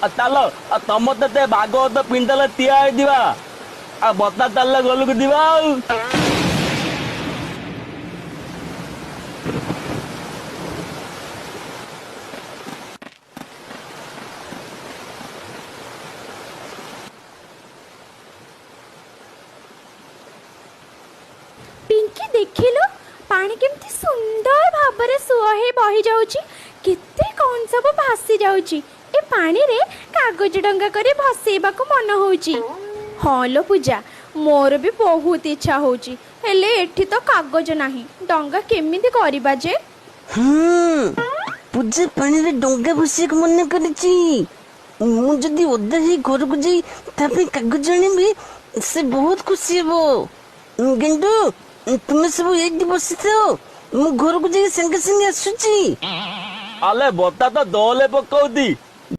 ଚାଲ, ତମତେ ସେ ଭାଗବତ ପିଣ୍ଡାରେ ଠିଆ ହେଇଯିବା, ଆଉ ବତା ଚାଲିଲେ ଘରକୁ ଯିବା। ଆଉ ପିଙ୍କି, ଦେଖିଲୁ ପାଣି କେମିତି ସୁନ୍ଦର ଭାବରେ ସୁଅ ହେଇ ବହି ଯାଉଛି, କେତେ କ'ଣ ସବୁ ଭାସି ଯାଉଛି। ଏ ପାଣିରେ କାଗଜ ଡଙ୍ଗା କରି ଭସେଇବାକୁ ମନ ହଉଛି। ହଁ ଲୋ ପୂଜା, ମୋର ବି ବହୁତ ଇଚ୍ଛା ହଉଛି, ହେଲେ ଏଠି ତ କାଗଜ ନାହିଁ, ଡଙ୍ଗା କେମିତି କରିବା ଯେ? ହଁ ପୂଜା, ପାଣିରେ ଡଙ୍ଗା ଭସେଇବାକୁ ମନା କରିଛି। ମୁଁ ଯଦି ଓଦା ହେଇ ଘରକୁ ଯାଇ ତା ପାଇଁ କାଗଜ ଆଣିବି, ସେ ବହୁତ ଖୁସି ହେବ। ଗେଣ୍ଡୁ, ତୁମେ ସବୁ ଏଇଠି ବସିଥାଅ, ମୁଁ ଘରକୁ ଯାଇ ସାଙ୍ଗେ ସାଙ୍ଗେ ଆସୁଛି। ଆଲେ, ବତା ତ ଦଲେ ପକଉଛି।